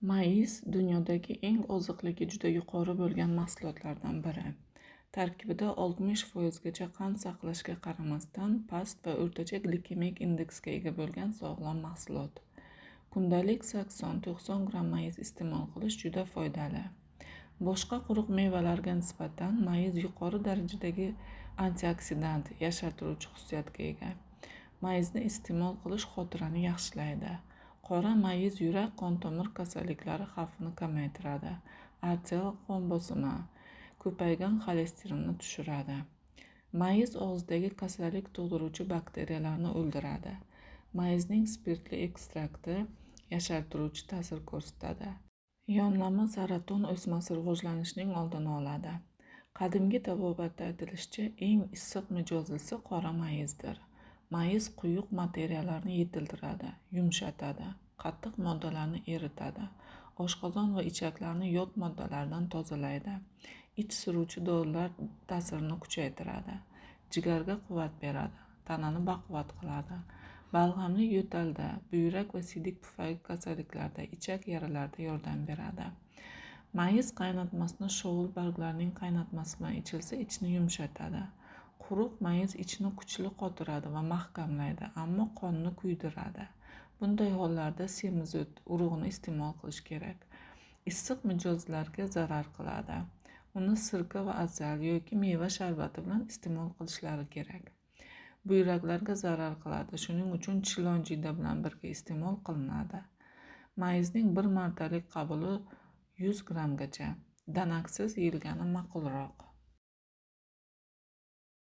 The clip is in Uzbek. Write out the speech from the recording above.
Mayiz dunyodagi eng oziqligi juda yuqori bo'lgan mahsulotlardan biri. Tarkibida 60% gacha qand saqlashga qaramasdan, past va o'rtacha glikemik indeksga ega bo'lgan sog'lom mahsulot. Kundalik 80-90 gramm mayiz iste'mol qilish juda foydali. Boshqa quruq mevalarga nisbatan mayiz yuqori darajadagi antioksidant, yashartiruvchi xususiyatga ega. Mayizni iste'mol qilish xotirani yaxshilaydi. Qora mayiz yurak qon tomir kasalliklari xavfini kamaytiradi. Arterial qon bosimi, ko'paygan xolesterinni tushiradi. Mayiz og'izdagi kasallik tug'diruvchi bakteriyalarni o'ldiradi. Mayizning spirtli ekstrakti yashartiruvchi ta'sir ko'rsatadi. Yonlama saraton o'smasi rivojlanishining oldini oladi. Qadimgi tabobatda aytilishicha, eng issiq mijozlisi qora mayizdir. Mayiz quyuq materiyalarni yetiltiradi, yumshatadi, qattiq moddalarni eritadi, oshqozon va ichaklarni yot moddalardan tozalaydi, ich suruvchi dorilar ta'sirini kuchaytiradi, jigarga quvvat beradi, tanani baquvvat qiladi. Balg'amli yo'talda, buyrak va siydik pufagi kasalliklarida, ichak yaralarida yordam beradi. Mayiz qaynatmasini shovul barglarining qaynatmasi bilan ichilsa, ichni yumshatadi. Quruq mayiz ichni kuchli qotiradi va mahkamlaydi, ammo qonni kuydiradi. Bunday hollarda semizot urug'ini iste'mol qilish kerak. Issiq mijozlarga zarar qiladi. Uni sirka va asal yoki meva sharbati bilan iste'mol qilishlari kerak. Buyraklarga zarar qiladi. Shuning uchun chilonjida bilan birga iste'mol qilinadi. Mayizning bir martalik qabuli 100 grammgacha. Danaksiz yeyilgani ma'qulroq.